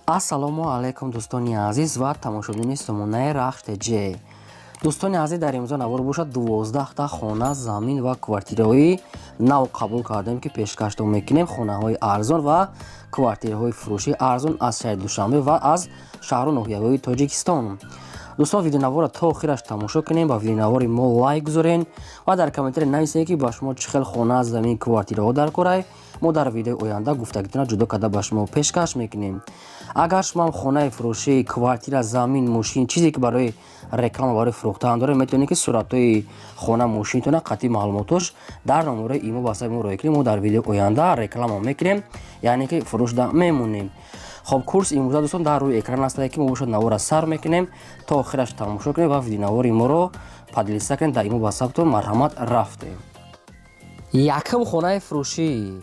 Ассалому алайкум, дӯстони азиз ва тамошобинони сомонаи Рахш ТЖ. Дӯстони азиз, дар имрӯза навор бошад, 12та хона, замин ва квартираҳои нав қабул кардем, ки пешкаштон мекунем. Хонаҳои арзон ва квартираҳои фурӯшии арзон аз шаҳри Душанбе ва аз шаҳру ноҳияҳои Тоҷикистон. Дӯстон, видеонаворро то охираш тамошо кунем, ба видеонавори мо лайк гузорен ва дар комментария нависед, ки ба шумо чӣ хел хона, замин, квартираҳо дар корай. Мо дар видеои оянда гуфтагитона ҷудо карда ба шумо пешкаш мекунем. Агар шумо ҳам хонаи фурӯшӣ, квартира, замин, мошин, чизе ки барои реклама, барои фурӯхтан доред, метавонед, ки суратҳои хона, мошинтона қатъи маълумотош дар номерои имо ватсапи мо роя кунем. Мо дар видеои оянда реклама мекунем, яъне ки фурӯшда мемонем. Хоб, курс имрӯза, дӯстон, дар рӯи экран астае, ки мо бошад навора сар мекунем, то охираш тамошо кунем ва видеонавори моро поделиться кунем дар имо ватсаптон. Марҳамат, рафтем. Якум хонаи фурӯшӣ.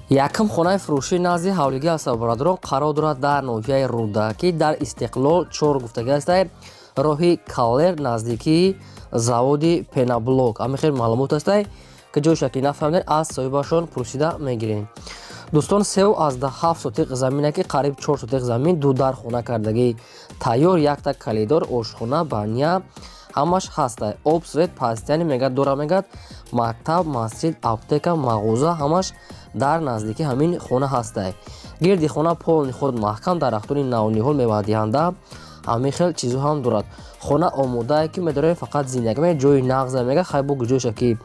Якум хонаи фурӯшӣ назди ҳавлигӣ аст, бародарон, қарор дорад дар ноҳияи Рӯдакӣ, дар Истиқлол 4 гуфтагӣ астае, роҳи Каллер, наздикии заводи пеноблок. Ҳамин хел маълумот астае, ки ҷойша ки нафаҳмидем, аз соҳибашон пурсида мегирем. Дӯстон, 3,7 сотиқ замина, ки қариб 4 сотиқ замин, ду дар хона кардагӣ тайёр, якта калидор, ошхона, баня ҳамаш ҳаста. Об, свет постоянный мегад дора, мегад мактаб, масҷид, аптека, мағоза ҳамаш дар наздики ҳамин хона ҳастай. Гирди хона полный худ маҳкам, дарахтони навниҳол, мевадиҳанда, ҳамин хел чизо ҳам дорад. Хона омодае, ки медорем, фақат зиндагӣ мега, ҷои нағза мега. Хай, бо ҷойша ки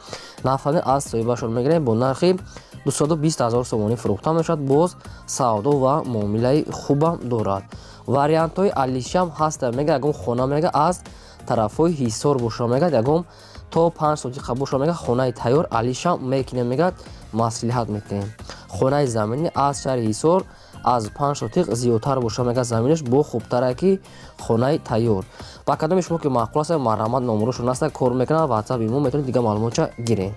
нафаҳмем, аз соҳибашон мегирем. Бо нархи 220 ҳазор сомонӣ фурӯхта мешавад. Боз савдо ва муомилаи хубам дорад, вариантҳои алишиам ҳаста мега. Ягон хона мега аз тарафҳои Ҳисор боша мегад, ягон то 5 сотиқа боша мега, хонаи тайёр алишам мекунем мегад, маслиҳат мекунем. Хонаи заминӣ аз шаҳри Ҳисор аз 5 сотиқ зиёдтар боша мега, заминаш бо хубтара, ки хонаи тайёр. Ба кадоми шумо ки маъқул аст, марҳамат, номерошон аста, кор мекунад ватсапи мо, метавонед дигар маълумотча гиред.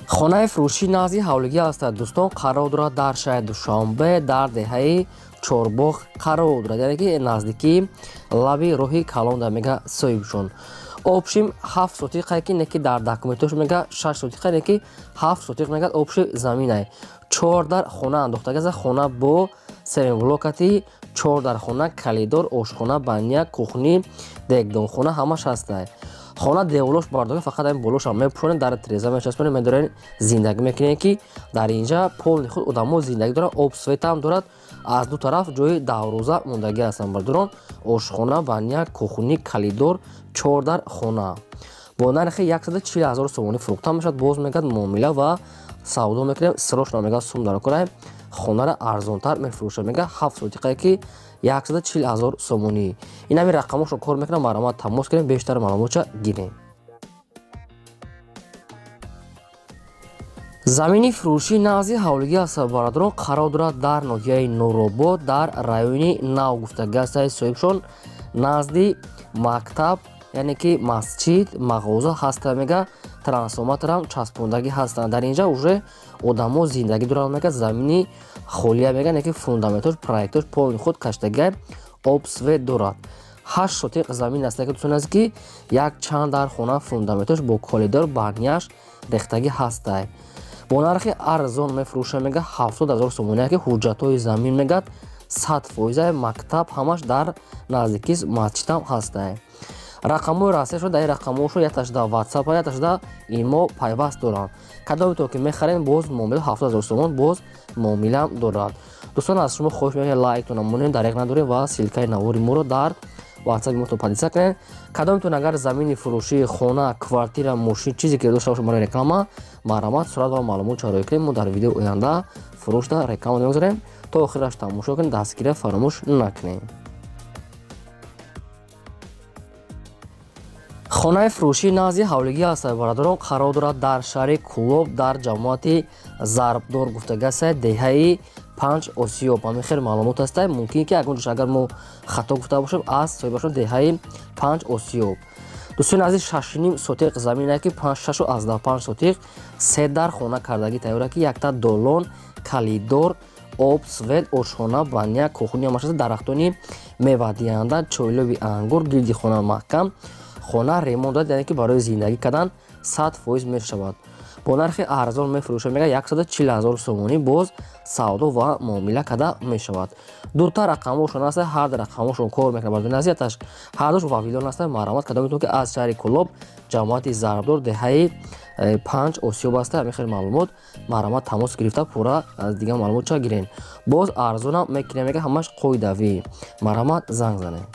Хонаи фурӯшӣ назди ҳавлигӣ ҳастад, дӯстон, қарор дорад дар шаҳри Душанбе, дар деҳаи Чорбоғ қарор дорад, яъне ки наздикии лаби роҳи калонда мега соҳибшон. Общим 7 сотиқа, ки не ки дар документош мега 6 сотиқа, не ки 7 сотиқ мега общий заминай. Чор дар хона андохтагаза, хона бо семиблокати, чор дар хона, калидор, ошхона, баня, кухни, дегдонхона ҳамаш ҳастай. Хона деволош бардора, фақат ҳамин болошам мепӯшонем, дар треза мечаспонем, медорем, зиндагӣ мекунем, ки дар инҷа полный худ одамо зиндагӣ дорад. Об, светам дорад, аз ду тараф ҷои даврӯза мондагӣ ҳастанд, бардорон. Ошхона, баня, кухни, калидор, чор дар хона бо нархи 140 ҳазор сомонӣ фурӯхта мешавад. Боз мегӯяд, муомила ва савдо мекунем, срочно мегӯяд, сум дар кораем, хонара арзонтар мефурӯшад мега. 7 сотиқае, ки 140 ҳазор сомонӣ. Ин ҳамин рақамошро кор мекунам, марҳамат, тамос кунем, бештар маълумотча гирем. Замини фурӯшӣ назди ҳавлигӣ аст, бародарон, қарор дорад дар ноҳияи Нуробод, дар райони Нав гуфтагӣ астаи соҳибшон, назди мактаб, яъне ки масҷид, мағоза ҳаста мега, трансформаторам часпондагӣ ҳастанд. Дар инҷа уже одамо зиндагӣ доранд мега, замини холия мега, не ки фундаментош, проектош полный худ каштагиа, об, свет дорад. 8 сотиқ замин аст, ки дӯстон аст, ки як чанд дар хона, фундаментош бо коридор, баняш рехтагӣ ҳастай. Бо нархи арзон мефурӯша мега, 70 ҳазор сомонӣ, ки ҳуҷҷатҳои замин мегад 100 фоиза, мактаб ҳамаш дар наздикист, масҷидам ҳастай. Рақамҳои расияшо дар ин рақамҳошо якташ дар ватсап, якташ дар имо пайваст доранд. Кадомето ки мехарем, боз муомила 70 ҳазор сомон, боз муомилаам дорад. Дӯстон, аз шумо хоҳиш мекунем, лайктона монем, дареғ надорем ва ссылкаи навори моро дар ватсапи мо поделиться кунед. Кадомтон агар замини фурӯшӣ, хона, квартира, мошин, чизе ки дошта бошед барои реклама, марҳамат, сурат ва маълумот чароӣ кунем, мо дар видеои оянда фурӯшда реклама мегузорем. То охираш тамошо кунед, дастгирия фаромӯш накунем. Хонаи фурӯшӣ назди ҳавлигӣ аст, бародарон, қарор дорад дар шаҳри Кӯлоб, дар ҷамоати Зарбдор гуфтагӣ аст, деҳаи Панҷ Осиёб. Ҳамин хел маълумот аст, мумкин ки ягон ҷош агар мо хато гуфта бошем, аз соҳибашон. Деҳаи Панҷ Осиёб, дӯстони азиз, 6,5 сотиқ замина, ки панҷ 6,5 сотиқ, се дар хона кардагӣ тайёра, ки якта долон, калидор, об, свет, ошхона, баня, кухня ҳамаш аст, дарахтони мевадиҳанда, чойлоби ангур, гирди хона маҳкам, хона ремонт дорад, яъне ки барои зиндагӣ кардан 100% мешавад. Бо нархи арзон мефурӯшад, мега 140 ҳазор сомонӣ, боз савдо ва муомила карда мешавад. Дута рақамошон аст, ҳар рақамошон кор мекунад. Бардони азияташ ҳардуш Вавилон аст. Марҳамат карда метавонед, ки аз шаҳри Кӯлоб, ҷамоати Зарбдор, деҳаи 5 Осиёб аст. Ҳамин хел маълумот, марҳамат, тамос гирифта пурра аз дигар маълумотча гирен. Боз арзонам мекунем, мега, ҳамаш қоидавӣ. Марҳамат, занг занед.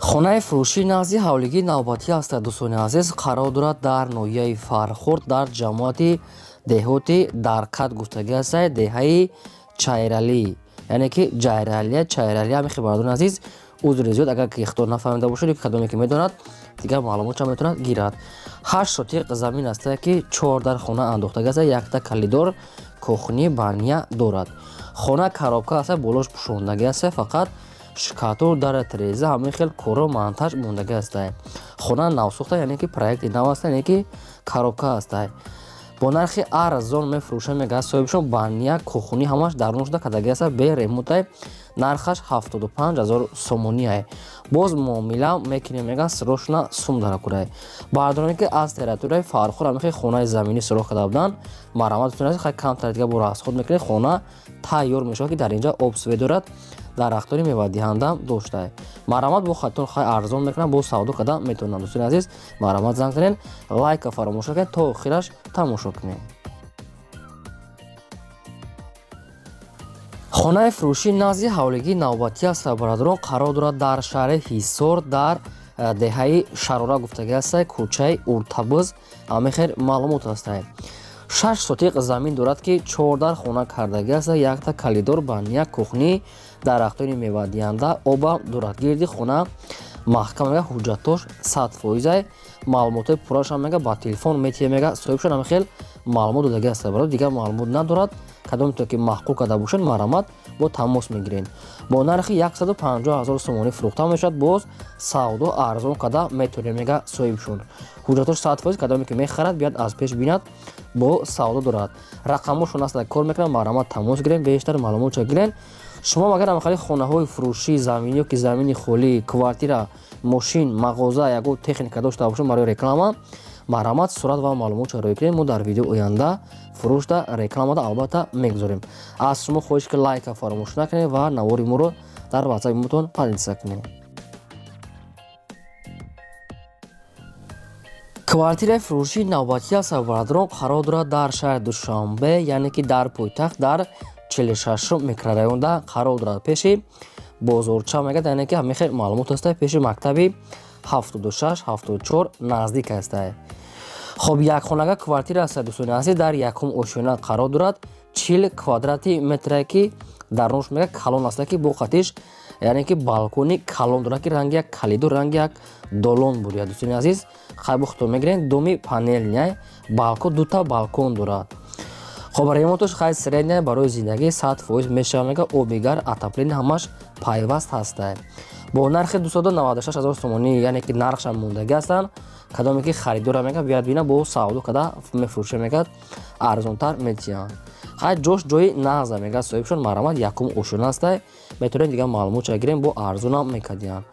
Хонаи фурӯшии назди ҳавлигии навбатӣ аст, дӯстони азиз, қарор дорад дар ноҳияи Фархор, дар ҷамоати деҳоти Даркат гуфтагӣ аст, деҳаи Чайралӣ, яъне ки Ҷайралия, Чайралия. Ҳамин хел, бародарони азиз, узри зиёд, агар ки ихтиёр нафаҳмида бошед, ё кадоме ки медонад, дигар маълумотча метавонад гирад. 8 сотиқ замин аст, ки 4 дар хона андохтагӣ аст, якта калидор, кухни, баня дорад. Хона коробка аст, болош пӯшондагӣ аст, фақат шкатур, дара, тиреза, ҳамин хел коро монтаж мондагӣ аст. Хона навсохта, яъне ки проекти нав аст, яъне ки коробка аст. Бо нархи арзон мефурӯшад, мегӯяд соҳибшон. Баня, кухни ҳамаш дарун шуда кардагӣ аст, бе ремонтай. Нархаш 75 ҳазор сомоние, боз муомила мекунем, мегӯяд, срочно сум даракурай. Бардороне ки аз территорияи Фархор ҳамин хел хонаи заминӣ суроғ карда буданд, марҳамат, дӯстони азиз, хай камтар дига бо расход мекунед, хона тайёр мешавад, ки дар инҷа об свет дорад, дарахтони мевадиҳанда дошта. Марҳамат, бо хатон хай арзон мекунанд, бо савдо карда метавонанд. Дӯстони азиз, марҳамат, занг занед, лайка фаромӯш накунед, то охираш тамошо кунед. Хонаи фурӯшии назди ҳавлигии навбатӣ аст, бародарон, қарор дорад дар шаҳри Ҳисор, дар деҳаи Шарора гуфтагӣ аст, кӯчаи Уртабыз. Ҳамин хел маълумот аст. 6 сотиқ замин дорад, ки 4 дар хона кардагӣ аст, якта калидор, баня, кухни, дарахтони мевадиҳанда, оба дорад. Гирди хона маҳкам, мега, ҳуҷҷатош 100%-ай. Маълумотҳои пуррашам, мега, ба телефон метиҳе, мега соҳибшон. Ҳамин хел маълумот додагӣ аст, бародар, дигар маълумот надорад. Кадомто ки маъқул карда бошед, марҳамат, бо тамос мегиред. Бо нархи 150 ҳазор сомонӣ фурӯхта мешавад, боз савдо арзон карда метавонем, мега соҳибшон. Ҳуҷҷатош 100%. Кадоме ки мехарад, биёд аз пеш бинад, бо савдо дорад. Рақамошон аст, кор мекунад. Марҳамат, тамос гирем, бештар маълумотча гирен. Шумо агар ҳамхели хонаҳои фурӯшии заминӣ ё ки замини холӣ, квартира, мошин, мағоза, ягон техника дошта бошед барои реклама, марҳамат, сурат ва маълумотча рӯй кунед. Мо дар видеои оянда фурӯшда, рекламада албатта мегузорем. Аз шумо хоҳиш ки лайка фаромӯш накунед ва навори моро дар ватсапи мотон поделиться кунед. Квартираи фурӯшии навбатӣ аст, бародарон, қарор дорад дар шаҳри Душанбе, яъне ки дар пойтахт, дар 46-ум микрорайонда қарор дорад, пеши бозорча мегӯяд, яъне ки ҳамин хел маълумот аст, пеши мактаби 76 74 наздик аст. Хоб, якхонага квартира аст, дӯстони азиз, дар якум ошёна қарор дорад, 40 квадрати метре, ки дарунаш, мега, калон аст, ки бо қатиш, яъне ки балкони калон дорад, ки ранги як калидор, ранги як долон буря. Дӯстони азиз, хай бо худтон мегирем, доми панельный, балкон, дута балкон дорад. Хоб, ремонташ хай средняя, барои зиндагӣ 100% мешавад, мега, оби гарм, отопление ҳамаш пайваст ҳаста. Бо нархи 296 ҳазор сомонӣ, яъне ки нархшам мондагӣ ҳастанд. Кадоме ки харидора, мега, биёяд бина, бо савдо карда мефурӯша, мегӯяд, арзонтар метиҳанд. Хай, ҷош ҷои нағза, мегӯяд соҳибшон. Марҳамат, якум ошёна ҳастай, метавонед дигар маълумотча гирем, бо арзонам мекардиҳанд.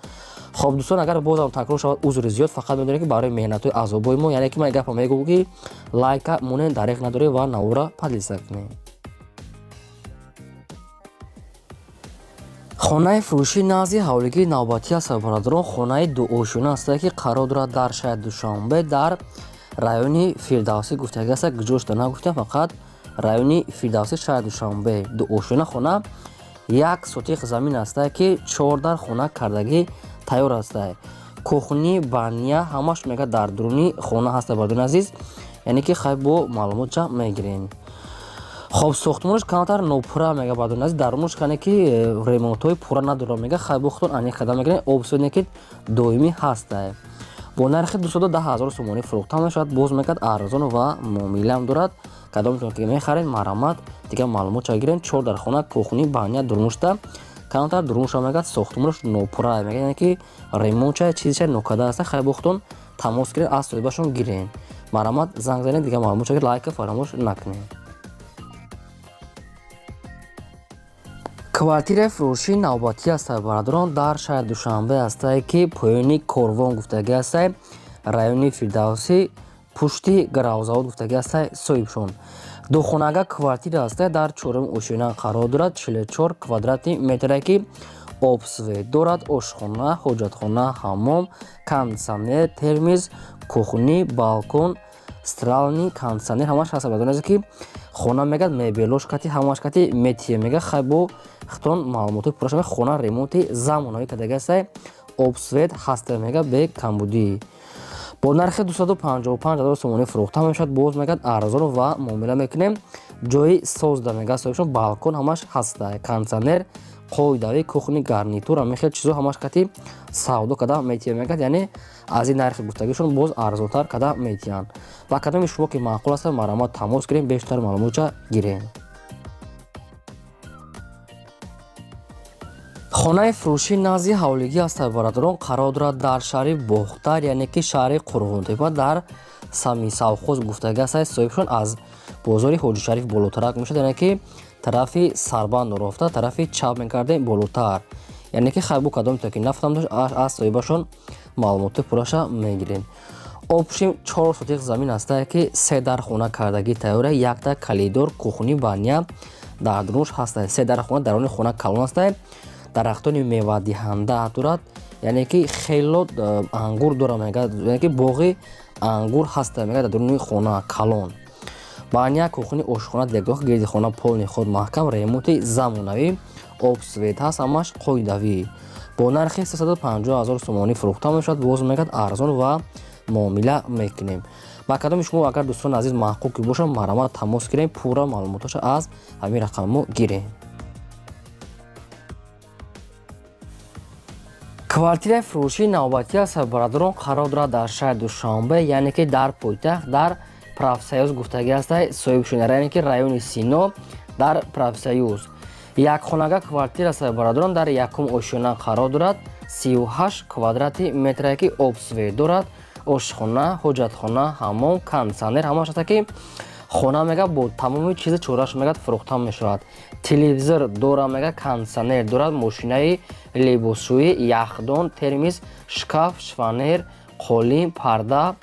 Хоб, дӯстон, агар бозам такрор шавад, узри зиёд. Фақат медонем, ки барои меҳнатҳои азобои мо, яъне ки ман гапа мегӯм, ки лайка монен, дареғ надоред ва навора поделиться кунед. Хонаи фурӯшии назди ҳавлигии навбатӣ аст, бародарон, хонаи дуошёна аст, ки қарор дорад дар шаҳри Душанбе, дар райони Фирдавсӣ гуфтагӣ аст. Ҷошта нагуфтем, фақат райони Фирдавсӣ, шаҳри Душанбе. Дуошёна хона, 1 сотиқ замин аст, ки 4 дар хона кардагӣ тайёр аст. Кухни, баня ҳамаш, мега, дар дуруни хона ҳаст, бародарони азиз, яъне ки хай бо маълумотча мегирем. Хоб, сохтмонаш камтар нопурра, мега, бародарони азиз, дарунаш кане ки ремонтҳои пурра надорад, мега. Хай бо худтон аниқ карда мегирем. Обсоне ки доимӣ ҳаста. Бо нархи 210 ҳазор сомонӣ фурӯхта мешавад, боз мегӯяд, арзон ва муомилаам дорад. Кадомтон ки мехаред, марҳамат, дигар маълумотча гирем. 4 дар хона, кухни, баня дурмушта, камтар дурмуша, мегӯяд, сохтмонаш нопурра, мегӯяд, яъне ки ремонтча чизча нокарда аст. Хай бо худтон тамос гиред, аз соҳибашон гирен. Марҳамат, занг занед, дигар маълумотча гиред, лайка фаромӯш накунед. Квартираи фурӯшии навбатӣ аст, бародарон, дар шаҳри Душанбе ҳастае, ки поёни корвон гуфтагӣ ҳастае. Райони Фирдавсӣ, пушти гравзавод гуфтагӣ ҳастай соҳибшон. Духонага квартира ҳастай, дар чорум ошёна қарор дорад, 44 квадрати метре ки обсвет дорад, ошхона, ҳоҷатхона, ҳаммом, кондитсионер, термиз, кухни, балкон, центральный кондитсионер ҳамаш ҳаст. Бародарони, ки хона мегад мебелош кати ҳамаш кати метия мега. Хай, бо хитон маълумоти пурра. Хона ремонти замонавӣ кардагӣ ҳастай, обсвет ҳаста мега, бе камбудӣ. Бо нархи 255 000 сомонӣ фурӯхта мешавад. Боз мегад арзон ва муомила мекунем. Ҷои созда мега соҳибшон, балкон ҳамаш ҳаста, кондитсионер қоидавӣ, кухни гарнитур, ҳамин хел чизо ҳамаш кати савдо карда метиҳ мегад. Яъне аз ин нархи гуфтагишон боз арзонтар карда метиҳанд. Ва кадоми шумо ки маъқул аст, марҳамат, тамос гирем, бештар маълумотча гирем. Хонаи фурӯшӣ назди ҳавлигӣ аст, бародарон, қарор дорад дар шаҳри Бохтар, яъне ки шаҳри Қурғонтепа, дар сами совхоз гуфтагӣ аст соҳибшон. Аз бозори Ҳоҷишариф болотарак мешавад, яъне ки тарафи Сарбанд рофта, тарафи чап мекардем болотар. Яъне ки хайбу кадом то ки нафтам дошт, аз соҳибашон маълумоти пурраша мегирем. Общем, 4 сотих замин ҳастае, ки се дар хона кардагӣ тайёра, якта калидор, кухни, баня дар дурунш ҳастае. Се дар хона, даруни хона калон ҳастае, дарахтони мевадиҳанда дорад, яъне ки хело ангур дора мега, яъне ки боғи ангур ҳаста мега дар дуруни хона калон. Баня, кухни, ошхона, дегдоҳ, гирди хона полный худ маҳкам, ремонти замонавӣ, обсвет ҳаст, ҳамаш қоидавӣ. Бо нархи 350 000 сомонӣ фурӯхта мешавад. Боз мегӯяд арзон ва муомила мекунем. Ба кадоми шумо агар, дӯстони азиз, маъқул ки бошад, марҳамат, тамос гирем, пурра маълумоташа аз ҳамин рақаммо гирем. Квартираи фурӯшии навбатӣ аст, бародарон, қарор дорад дар шаҳри Душанбе, яъне ки дар пойтахт, дар Профсоюз гуфтагӣ ҳастай соҳибшунара, яъне ки райони Сино, дар Профсоюз. Якхонага квартира аст, бародарон, дар якум ошёна қарор дорад, 38 квадрати метре ки обсвет дорад, ошхона, ҳоҷатхона, ҳаммом, кондитсионер ҳамаш аста, ки хона мега бо тамоми чизи чораш мегад фурӯхта мешавад. Телевизор дора мега, кондитсионер дорад, мошинаи либосшӯӣ, яхдон, термис, шкаф, шифоньер, қолин, парда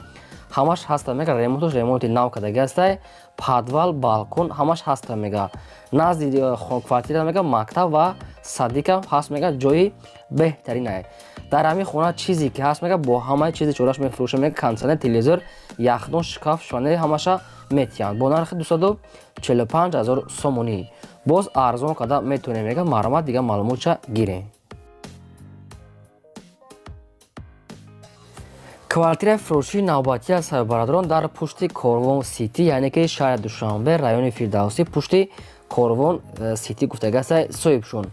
ҳамаш ҳаста мега. Ремонташ ремонти нав кардагӣ ҳастай, подвал, балкон ҳамаш ҳаста мега. Назди квартира мега мактаб ва садикам ҳаст мега, ҷои беҳтаринае. Дар ҳамин хона чизе ки ҳаст мега, бо ҳамаи чизи чораш мефурӯша мега, кондитсионер, телевизор, яхдон, шкаф, шифоньер ҳамаша метиҳанд бо нархи 245 000 сомонӣ. Боз арзон карда метавонем мега. Марҳамат, дигар маълумотча гирем. Квартираи фурӯшии навбатӣ аст, бародарон, дар пушти Корвон Сити, яъне ки шаҳри Душанбе, райони Фирдавсӣ, пушти Корвон Сити гуфтагӣ ҳастай соҳибшон.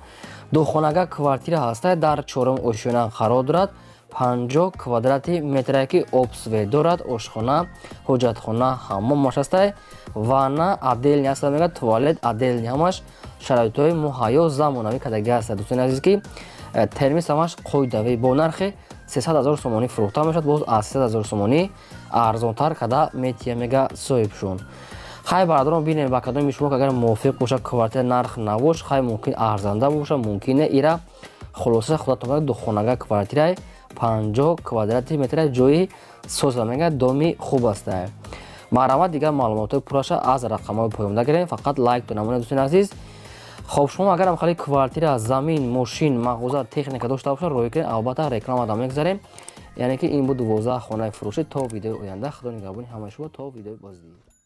Духонага квартира ҳастай, дар чорум ошёна қарор дорад, 50 квадрати метре ки обсвет дорад, ошхона, ҳоҷатхона, ҳаммомаш ҳастай, ванна отдельный ҳаста мега, туалет отдельный, ҳамаш шароитҳои муҳайё замонавӣ кардагӣ ҳаста, дӯстони азиз, ки термис ҳамаш қоидавӣ. Бо нархи 300 000 сомонӣ фурӯхта мешавад. Боз аз 300 000 сомонӣ арзонтар карда метиҳа мега соҳибшон. Хай, бародарон, бинем, ба кадоми шумо агар мувофиқ бошад квартира, нарх навош, хай, мумкин арзанда бошад, мумкин не, ира хулоса худатон. Духонага квартираи 50 квадрати метра, ҷои соза мега, доми хуб аста. Марҳамат, дигар маълумотҳои пурраша аз рақамҳои поёнда гирем. Фақат лайк намонед, дӯстони азиз. Хоб, шумо агарам хали квартира, замин, мошин, мағоза, техника дошта бошад, роҳӣ кунед, албатта реклама мегзарем. Яъне ки ин буд 12 хонаи фурӯшӣ. То видеои оянда, худо нигаҳбони ҳамаи шумо, то видеои боздид.